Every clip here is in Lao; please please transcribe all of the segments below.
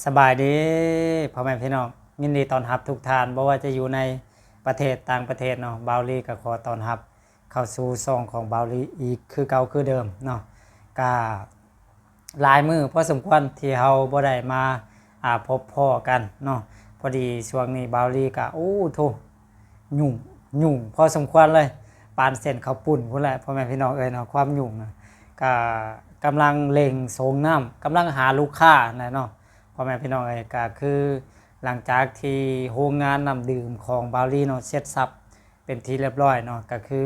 ສະບາຍດີພໍ່ແມ່ພີ່ນ້ອງ, ຍິນດີຕ້ອນຮັບທຸກທ່ານ, ບໍ່ວ່າຈະຢູ່ໃນປະເທດ, ຕ່າງປະເທດເນາະ, ບ່າວລີກໍຂໍຕ້ອນຮັບເຂົ້າສູ່ຊ່ອງຂອງບ່າວລີອີກຄືເກົ່າຄືເດີມເນາະ. ກະຫຼາຍມື້ພໍສົມຄວນທີ່ເຮົາບໍ່ໄດ້ມາ ອ່າ ພົບພໍ້ກັນເນາະ, ພໍດີຊ່ວງນີ້ບ່າວລີກະ ໂອ້ໂທ້ ຫຍຸ້ງ ຫຍຸ້ງພໍສົມຄວນເລີຍ, ປານເສັ້ນເຂົ້າປຸ້ນພຸ້ນແຫຼະ ພໍ່ແມ່ພີ່ນ້ອງເອີຍເນາະ. ຄວາມຫຍຸ້ງນະ ກະກຳລັງເລັ່ງສົ່ງນ້ຳ, ກຳລັງຫາລູກຄ້ານະເນາະ ພໍ່ແມ່ພີ່ນ້ອງເອີຍ. ກະຄືຫຼັງຈາກທີ່ໂຮງງານນ້ຳດື່ມຂອງບ່າວລີເນາະ ເສັດສັບເປັນທີ່ລຽບຮ້ອຍເນາະ, ກະຄື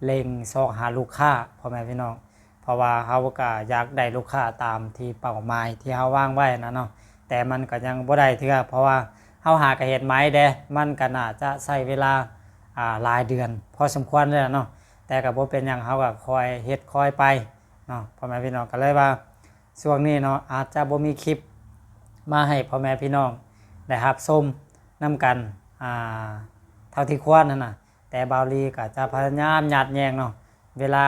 ເລັ່ງຊອກຫາລູກຄ້າ ພໍ່ແມ່ພີ່ນ້ອງ. ເພາະວ່າເຮົາກະຢາກໄດ້ລູກຄ້າຕາມທີ່ເປົ້າໝາຍທີ່ເຮົາວາງໄວ້ນະເນາະ, ແຕ່ມັນກະຍັງບໍ່ໄດ້ເທື່ອ ເພາະວ່າເຮົາຫາກະເຮັດໃໝ່ເດ້, ມັນກະໜ້າຈະໃຊ້ເວລາ ອ່າ ຫຼາຍເດືອນພໍສົມຄວນເລີຍເນາະ, ແຕ່ກະບໍ່ເປັນຫຍັງ, ເຮົາກະຄ່ອຍເຮັດຄ່ອຍໄປເນາະ ພໍ່ແມ່ພີ່ນ້ອງ. ກະເລີຍວ່າຊ່ວງນີ້ເນາະ ອາດຈະບໍ່ມີຄລິບມາໃຫ້ພໍ່ແມ່ພີ່ນ້ອງໄດ້ຮັບຊົມນຳກັນ ອ່າ ເທົ່າທີ່ຄວນຫັ້ນນະ, ແຕ່ບ່າວລີກະຈະພະຍາຍາມຍາດແຍ່ງເນາະ ເວລາ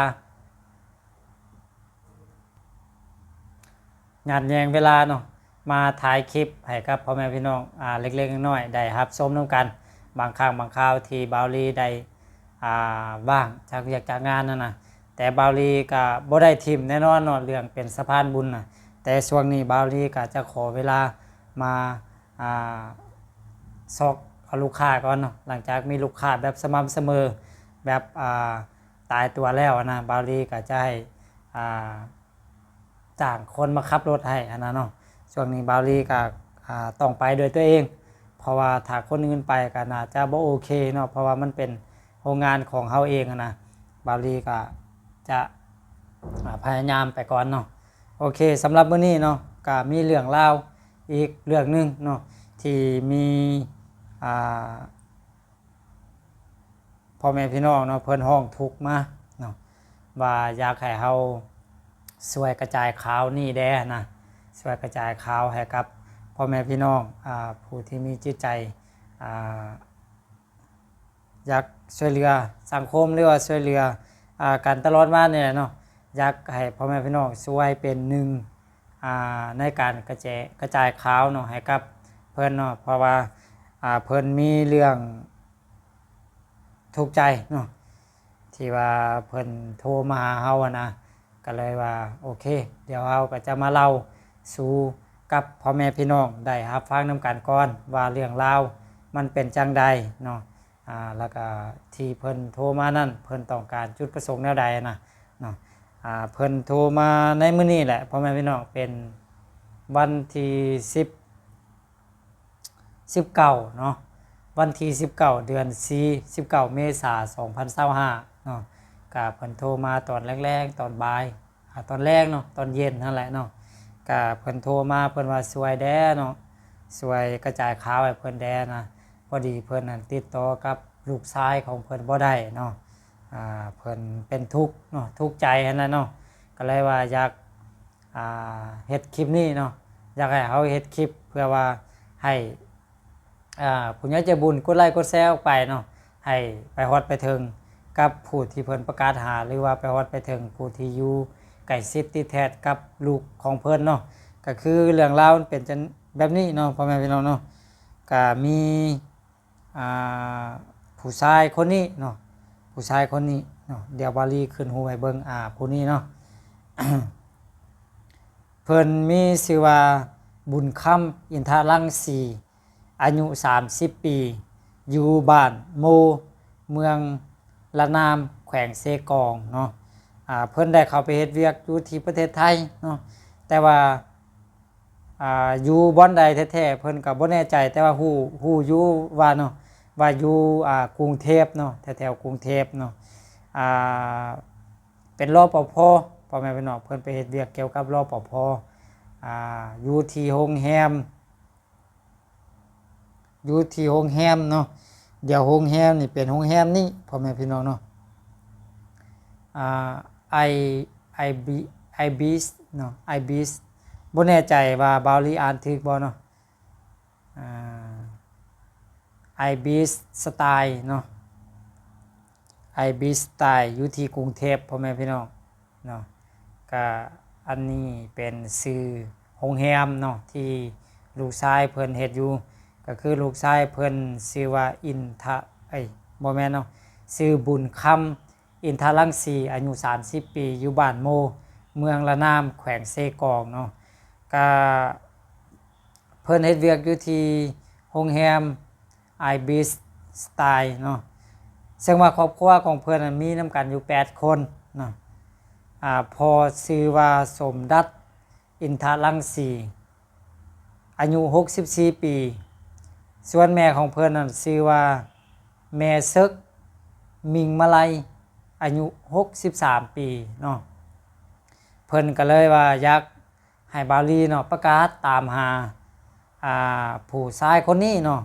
ຍາດແຍ່ງເວລາເນາະ ມາຖ່າຍຄລິບໃຫ້ກັບພໍ່ແມ່ພີ່ນ້ອງ ອ່າ ເລັກໆນ້ອຍໆໄດ້ຮັບຊົມນຳກັນ. ບາງຄັ້ງບາງຄາວທີ່ບ່າວລີໄດ້ ອ່າ ວ່າງຈາກວຽກຈາກງານຫັ້ນນະ, ແຕ່ບ່າວລີກະບໍ່ໄດ້ຖິ້ມແນ່ນອນເນາະ ເລື່ອງເປັນສະພານບຸນນະ, ແຕ່ຊ່ວງນີ້ບ່າວລີກະຈະຂໍເວລາມາ ອ່າ ຊອກເອົາລູກຄ້າກ່ອນເນາະ. ຫຼັງຈາກມີລູກຄ້າແບບສະໝ່ຳສະເໝີ ແບບ ອ່າ ຕາຍຕົວແລ້ວນະ, ບ່າວລີກໍຈະໃຫ້ ອ່າ ຈ້າງຄົນມາຂັບລົດໃຫ້ຫັ້ນນະເນາະ. ຊ່ວງນີ້ບ່າວລີກໍ ອ່າ ຕ້ອງໄປດ້ວຍຕົວເອງ ເພາະວ່າຖ້າຄົນອື່ນໄປກໍໜ້າຈະບໍ່ໂອເຄເນາະ, ເພາະວ່າມັນເປັນໂຮງງານຂອງເຮົາເອງຫັ້ນນະ. ບ່າວລີກໍຈະ ອ່າ ພະຍາຍາມໄປກ່ອນເນາະ. ໂອເຄ, ສຳລັບມື້ນີ້ເນາະ ກໍມີເລື່ອງລາວອີກເລື່ອງໜຶ່ງເນາະ ທີ່ມີ ອ່າ ພໍ່ແມ່ພີ່ນ້ອງເນາະ ເພິ່ນຮ້ອງທຸກມາເນາະ ວ່າຢາກໃຫ້ເຮົາຊ່ວຍກະຈາຍຂ່າວນີ້ແດ່ນະ, ຊ່ວຍກະຈາຍຂ່າວໃຫ້ກັບພໍ່ແມ່ພີ່ນ້ອງ ອ່າ ຜູ້ທີ່ມີຈິດໃຈ ອ່າ ຢາກຊ່ວຍເຫຼືອສັງຄົມ ຫຼືວ່າຊ່ວຍເຫຼືອ ອ່າ ກັນຕະຫຼອດມານີ້ແຫຼະເນາະ. ຢາກໃຫ້ພໍ່ແມ່ພີ່ນ້ອງຊ່ວຍເປັນໜຶ່ງ ອ່າ ໃນການກະແຈ ກະຈາຍຂ່າວເນາະ ໃຫ້ກັບເພິ່ນເນາະ, ເພາະວ່າ ອ່າ ເພິ່ນມີເລື່ອງທຸກໃຈເນາະ ທີ່ວ່າເພິ່ນໂທມາຫາເຮົາຫັ້ນນະ. ກໍເລີຍວ່າ ໂອເຄ ດຽວເຮົາກໍຈະມາເລົ່າສູ່ກັບພໍ່ແມ່ພີ່ນ້ອງໄດ້ຮັບຟັງນຳກັນກ່ອນ ວ່າເລື່ອງລາວມັນເປັນຈັ່ງໃດເນາະ. ອ່າ ແລ້ວກໍທີ່ເພິ່ນໂທມານັ້ນ ເພິ່ນຕ້ອງການຈຸດປະສົງແນວໃດນະເນາະ. ອ່າ ເພິ່ນໂທມາໃນມື້ນີ້ແຫຼະ ພໍ່ແມ່ພີ່ນ້ອງ, ເປັນວັນທີສິບ ສິບເກົ້າເນາະ, ວັນທີສິບເກົ້າ ເດືອນສີ່ ສິບເກົ້າ ເມສາ ສອງພັນຊາວຫ້າເນາະ. ກະເພິ່ນໂທມາຕອນແລງໆ ຕອນບ່າຍ ອ່າ ຕອນແລງເນາະ ຕອນເຢັນຫັ້ນແຫຼະເນາະ. ກະເພິ່ນໂທມາ ເພິ່ນວ່າຊ່ວຍແດ່ເນາະ ຊ່ວຍກະຈາຍຂ່າວໃຫ້ເພິ່ນແດ່ນະ. ພໍດີເພິ່ນນັ້ນຕິດຕໍ່ກັບລູກຊາຍຂອງເພິ່ນບໍ່ໄດ້ເນາະ, ອ່າ ເພິ່ນເປັນທຸກເນາະ ທຸກໃຈຫັ້ນນະເນາະ. ກໍເລີຍວ່າຢາກ ອ່າ ເຮັດຄລິບນີ້ເນາະ, ຢາກໃຫ້ເຮົາເຮັດຄລິບເພື່ອວ່າໃຫ້ ອ່າ ຜູ້ໃຫຍ່ໃຈບຸນກົດໄລກົດແຊອອກໄປເນາະ, ໃຫ້ໄປຮອດໄປເຖິງກັບຜູ້ທີ່ເພິ່ນປະກາດຫາ ຫຼືວ່າໄປຮອດໄປເຖິງຜູ້ທີ່ຢູ່ໃກ້ຊິດຕິດແທດກັບລູກຂອງເພິ່ນເນາະ. ກໍຄືເລື່ອງລາວມັນເປັນຈັ່ງແບບນີ້ເນາະ ພໍ່ແມ່ພີ່ນ້ອງເນາະ. ກະມີ ອ່າ ຜູ້ຊາຍຄົນນີ້ເນາະ ຜູ້ຊາຍຄົນນີ້ເນາະ, ດຽວບ່າວລີຂຶ້ນຮູບໃຫ້ເບິ່ງ ອ່າ ຜູ້ນີ້ເນາະ. ເພິ່ນມີຊື່ວ່າ ບຸນຄຳ ອິນທະລັງສີ ອາຍຸສາມສິບປີ ຢູ່ບ້ານໂມ ເມືອງລະນາມ ແຂວງເຊກອງເນາະ. ອ່າ ເພິ່ນໄດ້ເຂົ້າໄປເຮັດວຽກຢູ່ທີ່ປະເທດໄທເນາະ, ແຕ່ວ່າ ອ່າ ຢູ່ບ່ອນໃດແທ້ໆ ເພິ່ນກໍບໍ່ແນ່ໃຈ, ແຕ່ວ່າຮູ້ ຮູ້ຢູ່ວ່າເນາະ ວ່າຢູ່ ອ່າ ກຸງເທບເນາະ ແຖວໆກຸງເທບເນາະ. ອ່າ ເປັນ ລປພ ພໍ່ແມ່ພີ່ນ້ອງ, ເພິ່ນໄປເຮັດວຽກກ່ຽວກັບ ລປພ ອ່າ ຢູ່ທີ່ໂຮງແຮມ ຢູ່ທີ່ໂຮງແຮມເນາະ. ດຽວໂຮງແຮມນີ້ເປັນໂຮງແຮມນີ້ ພໍ່ແມ່ພີ່ນ້ອງເນາະ, ອ່າ ໄອ ໄອບີ ໄອບີສເນາະ ໄອບີສ. ບໍ່ແນ່ໃຈວ່າບ່າວລີອ່ານຖືກບໍ່ເນາະ, ອ່າ ໄອບີສສະຕາຍເນາະ ໄອບີສສະຕາຍ ຢູ່ທີ່ກຸງເທບ ພໍ່ແມ່ພີ່ນ້ອງເນາະ. ກະອັນນີ້ເປັນຊື່ໂຮງແຮມເນາະ ທີ່ ລູກຊາຍເພິ່ນເຮັດຢູ່ ກໍຄືລູກຊາຍເພິ່ນຊື່ວ່າ ອິນທະ ເອີຍ ບໍ່ແມ່ນເນາະ ຊື່ບຸນຄຳ ອິນທະລັງສີ ອາຍຸສາມສິບປີ ຢູ່ບ້ານໂມ ເມືອງລະນາມ ແຂວງເຊກອງເນາະ. ກະເພິ່ນເຮັດວຽກຢູ່ທີ່ໂຮງແຮມ Ibis Style ເນາະ ເຊິ່ງວ່າຄອບຄົວຂອງເພິ່ນນັ້ນມີນຳກັນຢູ່ແປດຄົນເນາະ. ອາ ພໍ່ຊື່ວ່າ ສົມດັດ ອິນທະລັງສີ ອາຍຸຫົກສິບສີ່ປີ, ສ່ວນແມ່ຂອງເພິ່ນນັ້ນຊື່ວ່າ ແມ່ເສິກ ມິງມາໄລ ອາຍຸຫົກສິບສາມປີເນາະ. ເພິ່ນກໍເລີຍວ່າຢາກໃຫ້ບ່າວລີເນາະ ປະກາດຕາມຫາ ອ່າ ຜູ້ຊາຍຄົນນີ້ເນາະ.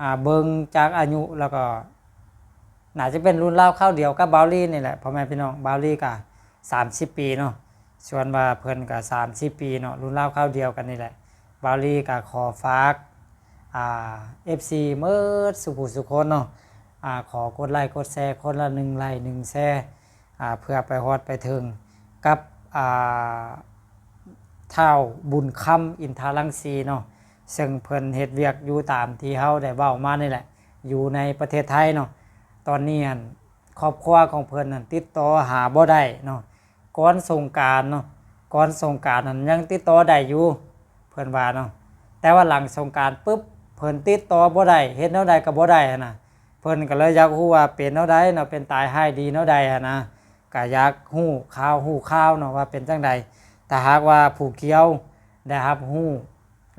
ອ່າ ເບິ່ງຈາກອາຍຸແລ້ວກໍ ໜ້າຈະເປັນລຸ້ນລາວຄາວດຽວກັບບ່າວລີນີ້ແຫຼະ ພໍ່ແມ່ພີ່ນ້ອງ. ບ່າວລີກະສາມສິບປີເນາະ, ສ່ວນວ່າເພິ່ນກະສາມສິບປີເນາະ, ລຸ້ນລາວຄາວດຽວກັນນີ້ແຫຼະ. ບ່າວລີກະຂໍຝາກ ອ່າ ເອັຟຊີ ເໝິດສູ່ຜູ້ສູ່ຄົນເນາະ, ອ່າ ຂໍກົດໄລກົດແຊ ຄົນລະໜຶ່ງໄລໜຶ່ງແຊ ອ່າ ເພື່ອໄປຮອດໄປເຖິງກັບ ອ່າ ທ້າວບຸນຄຳ ອິນທະລັງສີເນາະ, ເຊິ່ງເພິ່ນເຮັດວຽກຢູ່ຕາມທີ່ເຮົາໄດ້ເວົ້າມານີ້ແຫຼະ ຢູ່ໃນປະເທດໄທເນາະ. ຕອນນີ້ຫັ້ນ ຄອບຄົວຂອງເພິ່ນນັ້ນຕິດຕໍ່ຫາບໍ່ໄດ້ເນາະ, ກ່ອນສົງການເນາະ, ກ່ອນສົງການນັ້ນຍັງຕິດຕໍ່ໄດ້ຢູ່ ເພິ່ນວ່າເນາະ, ແຕ່ວ່າຫຼັງສົງການປຶບ ເພິ່ນຕິດຕໍ່ບໍ່ໄດ້ ເຮັດແນວໃດກໍບໍ່ໄດ້ຫັ້ນນະ. ເພິ່ນກໍເລີຍຢາກຮູ້ວ່າເປັນແນວໃດເນາະ, ເປັນຕາຍຮ້າຍດີແນວໃດຫັ້ນນະ, ກໍຢາກຮູ້ຂ່າວຮູ້ຄາວເນາະວ່າເປັນຈັ່ງໃດ. ຖ້າຫາກວ່າຜູ້ກ່ຽວໄດ້ຮັບຮູ້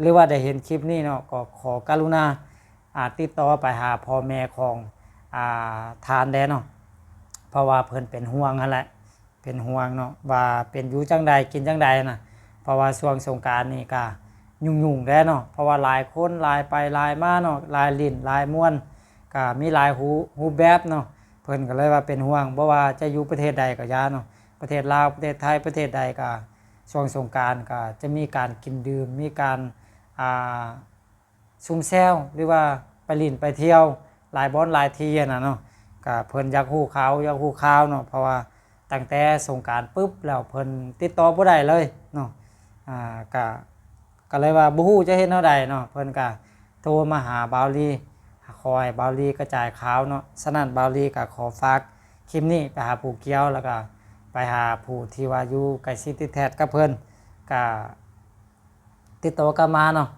ຫຼືວ່າໄດ້ເຫັນຄລິບນີ້ເນາະ ກໍຂໍກະລຸນາ ອ່າ ຕິດຕໍ່ໄປຫາພໍ່ແມ່ຂອງ ອ່າ ທ່ານແດ່ເນາະ, ເພາະວ່າເພິ່ນເປັນຫ່ວງຫັ້ນແຫຼະ ເປັນຫ່ວງເນາະ ວ່າເປັນຢູ່ຈັ່ງໃດ ກິນຈັ່ງໃດນະ. ເພາະວ່າຊ່ວງສົງການນີ້ກະຫຍຸ້ງໆແດ່ເນາະ, ເພາະວ່າຫຼາຍຄົນຫຼາຍໄປຫຼາຍມາເນາະ, ຫຼາຍຫຼິ້ນຫຼາຍມ່ວນ ກະມີຫຼາຍຮູ ຮູບແບບເນາະ. ເພິ່ນກໍເລີຍວ່າເປັນຫ່ວງ ບໍ່ວ່າຈະຢູ່ປະເທດໃດກໍຢ່າເນາະ, ປະເທດລາວ ປະເທດໄທ ປະເທດໃດ ກະຊ່ວງສົງການກະຈະມີການກິນດື່ມ ມີການ ອ່າ ຊຸມແຊວ ຫຼືວ່າໄປຫຼິ້ນໄປທ່ຽວຫຼາຍບ່ອນຫຼາຍທີ່ຫັ້ນນະເນາະ. ກະເພິ່ນຢາກຮູ້ຂ່າວ ຢາກຮູ້ຂ່າວເນາະ, ເພາະວ່າຕັ້ງແຕ່ສົງການປຶບແລ້ວ ເພິ່ນຕິດຕໍ່ບໍ່ໄດ້ເລີຍເນາະ. ອ່າ ກະ ກໍເລີຍວ່າບໍ່ຮູ້ຈະເຮັດແນວໃດເນາະ, ເພິ່ນກະໂທມາຫາບ່າວລີ ຂໍໃຫ້ບ່າວລີກະຈາຍຂ່າວເນາະ. ສະນັ້ນບ່າວລີກະຂໍຝາກຄລິບນີ້ໄປຫາຜູ້ກ່ຽວ ແລ້ວກະໄປຫາຜູ້ທີ່ວ່າຢູ່ໃກ້ຊິດຕິດແທດກັບເພິ່ນ ກະ ຕິດຕໍ່ກັບມາເນາະ,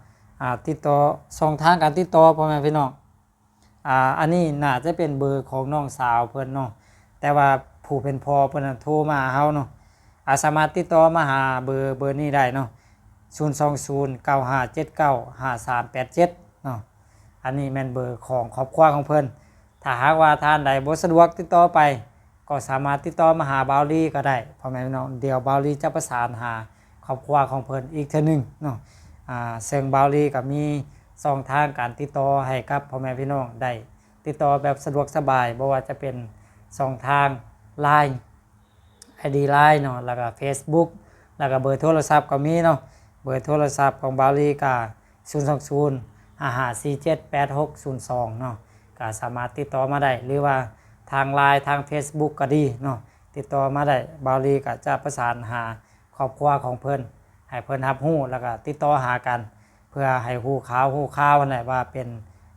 ອ່າ ຕິດຕໍ່ ຊ່ອງທາງການຕິດຕໍ່ ພໍ່ແມ່ພີ່ນ້ອງ. ອ່າ ອັນນີ້ໜ້າຈະເປັນເບີຂອງນ້ອງສາວເພິ່ນເນາະ, ແຕ່ວ່າຜູ້ເປັນພໍ່ເພິ່ນນະໂທມາຫາເຮົາເນາະ. ອ່າ ສາມາດຕິດຕໍ່ມາຫາເບີ ເບີນີ້ໄດ້ເນາະ, ສູນສອງສູນ ເກົ້າຫ້າເຈັດເກົ້າ ຫ້າສາມແປດເຈັດເນາະ. ອັນນີ້ແມ່ນເບີຂອງຄອບຄົວຂອງເພິ່ນ. ຖ້າຫາກວ່າທ່ານໃດບໍ່ສະດວກຕິດຕໍ່ໄປ ກໍສາມາດຕິດຕໍ່ມາຫາບ່າວລີກໍໄດ້ ພໍ່ແມ່ພີ່ນ້ອງ. ດຽວບ່າວລີຈະປະສານຫາຄອບຄົວຂອງເພິ່ນອີກເທື່ອໜຶ່ງເນາະ. ອ່າ ເຊິ່ງບ່າວລີກໍມີຊ່ອງທາງການຕິດຕໍ່ໃຫ້ກັບພໍ່ແມ່ພີ່ນ້ອງໄດ້ຕິດຕໍ່ແບບສະດວກສະບາຍ, ບໍ່ວ່າຈະເປັນຊ່ອງທາງ LINE ໄອດີ LINE ເນາະ, ແລ້ວກໍ Facebook ແລ້ວກໍເບີໂທລະສັບກໍມີເນາະ. ເບີໂທລະສັບຂອງບ່າວລີກໍ ສູນສອງສູນ ຫ້າຫ້າສີ່ເຈັດ ແປດຫົກສູນສອງເນາະ, ກໍສາມາດຕິດຕໍ່ມາໄດ້ ຫຼືວ່າທາງ LINE ທາງ Facebook ກໍດີເນາະ, ຕິດຕໍ່ມາໄດ້. ບ່າວລີກໍຈະປະສານຫາຄອບຄົວຂອງເພິ່ນ ໃຫ້ເພິ່ນຮັບຮູ້ ແລ້ວກໍຕິດຕໍ່ຫາກັນ ເພື່ອໃຫ້ຮູ້ຂ່າວຮູ້ຄາວຫັ້ນແຫຼະວ່າເປັນ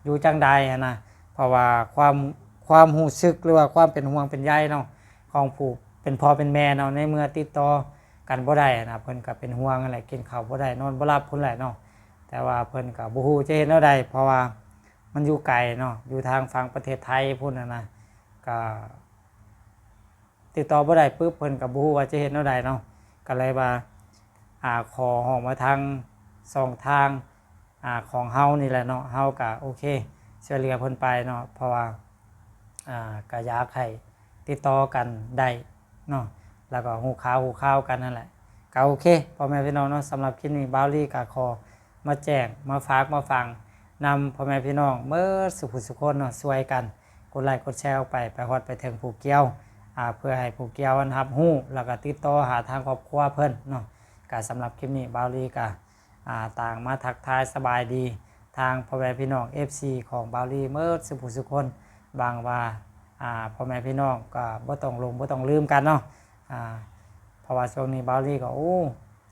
ຢູ່ຈັ່ງໃດຫັ້ນນະ. ເພາະວ່າຄວາມ ຄວາມຮູ້ສຶກ ຫຼືວ່າຄວາມເປັນຫ່ວງເປັນໃຍເນາະ ຂອງຜູ້ເປັນພໍ່ເປັນແມ່ເນາະ, ໃນເມື່ອຕິດຕໍ່ກັນບໍ່ໄດ້ຫັ້ນນະ ເພິ່ນກໍເປັນຫ່ວງຫັ້ນແຫຼະ, ກິນເຂົ້າບໍ່ໄດ້ນອນບໍ່ຫຼັບພຸ້ນແຫຼະເນາະ. ແຕ່ວ່າເພິ່ນກໍບໍ່ຮູ້ຈະເຮັດແນວໃດ ເພາະວ່າມັນຢູ່ໄກເນາະ, ຢູ່ທາງຝັ່ງປະເທດໄທພຸ້ນຫັ້ນນະ, ກໍຕິດຕໍ່ບໍ່ໄດ້ປຶບ ເພິ່ນກໍບໍ່ຮູ້ວ່າຈະເຮັດແນວໃດເນາະ. ກໍເລີຍວ່າ ອ່າ ຂໍຮ້ອງມາທາງຊ່ອງທາງ ອ່າ ຂອງເຮົານີ້ແຫຼະເນາະ, ເຮົາກໍໂອເຄ ຊ່ວຍເຫຼືອເພິ່ນໄປເນາະ, ເພາະວ່າ ອ່າ ກໍຢາກໃຫ້ຕິດຕໍ່ກັນໄດ້ເນາະ, ແລ້ວກໍຮູ້ຂ່າວຮູ້ຄາວກັນນັ້ນແຫຼະ. ກໍໂອເຄ ພໍ່ແມ່ພີ່ນ້ອງເນາະ, ສຳລັບຄລິບນີ້ບ່າວລີກໍຂໍມາແຈ້ງ ມາຝາກມາຝັງນຳພໍ່ແມ່ພີ່ນ້ອງເໝິດສູ່ຜູ້ສູ່ຄົນເນາະ, ຊ່ວຍກັນກົດໄລກົດແຊອອກໄປ ໄປຮອດໄປເຖິງຜູ້ກ່ຽວ ອ່າ ເພື່ອໃຫ້ຜູ້ກ່ຽວນັ້ນຮັບຮູ້ ແລ້ວກໍຕິດຕໍ່ຫາທາງຄອບຄົວເພິ່ນເນາະ. ກໍສຳລັບຄລິບນີ້ບ່າວລີກໍ ອ່າ ຕ່າງມາທັກທາຍສະບາຍດີທາງພໍ່ແມ່ພີ່ນ້ອງ ເອັຟຊີ ຂອງບ່າວລີເໝິດສູ່ຜູ້ສູ່ຄົນ. ຫວັງວ່າ ອ່າ ພໍ່ແມ່ພີ່ນ້ອງກໍບໍ່ຕ້ອງຫຼົງບໍ່ຕ້ອງລືມກັນເນາະ, ອ່າ ເພາະວ່າຊ່ວງນີ້ບ່າວລີກໍ ໂອ້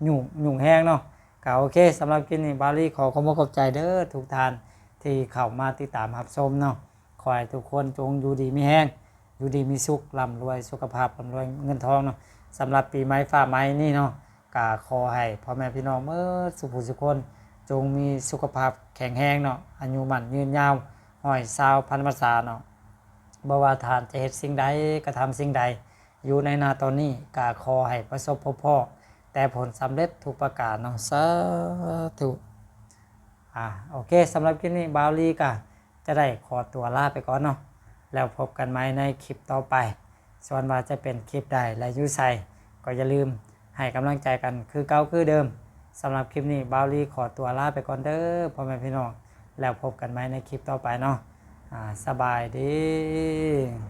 ຫຍຸ້ງ ຫຍຸ້ງແຮງເນາະ, ກໍໂອເຄ ສຳລັບຄລິບນີ້ ບ່າວລີຂໍຂອບອົກຂອບໃຈເດີທຸກທ່ານທີ່ເຂົ້າມາຕິດຕາມຮັບຊົມເນາະ. ຂໍໃຫ້ທຸກຄົນຈົ່ງຢູ່ດີມີແຮງ ຢູ່ດີມີສຸກ ລ່ຳລວຍສຸຂະພາບ ລ່ຳລວຍເງິນທອງເນາະ. ສຳລັບປີໃໝ່ຟ້າໃໝ່ນີ້ເນາະ ກໍຂໍໃຫ້ພໍ່ແມ່ພີ່ນ້ອງເໝິດສູ່ຜູ້ສູ່ຄົນ ຈົ່ງມີສຸຂະພາບແຂງແຮງເນາະ ອາຍຸໝັ້ນຍືນຍາວ ຮ້ອຍຊາວພັນພັນສາເນາະ. ບໍ່ວ່າທ່ານຈະເຮັດສິ່ງໃດ ກະທຳສິ່ງໃດຢູ່ໃນນາຕອນນີ້ ກະຂໍໃຫ້ປະສົບພົບພໍ້ແຕ່ຜົນສຳເລັດທຸກປະການເນາະ ສາທຸ. ອາ ໂອເຄ ສຳລັບຄລິບນີ້ ບ່າວລີກະຈະໄດ້ຂໍຕົວລາໄປກ່ອນເນາະ ແລ້ວພົບກັນໃໝ່ໃນຄລິບຕໍ່ໄປ. ສ່ວນວ່າຈະເປັນຄລິບໃດ ແລະ ຢູ່ໃສ ກໍຢ່າລືມໃຫ້ກຳລັງໃຈກັນຄືເກົ່າຄືເດີມ. ສຳລັບຄລິບນີ້ ບ່າວລີຂໍຕົວລາໄປກ່ອນເດີພໍ່ແມ່ພີ່ນ້ອງ ແລ້ວພົບກັນໃໝ່ໃນຄລິບຕໍ່ໄປເນາະ. ອາ ສະບາຍດີ.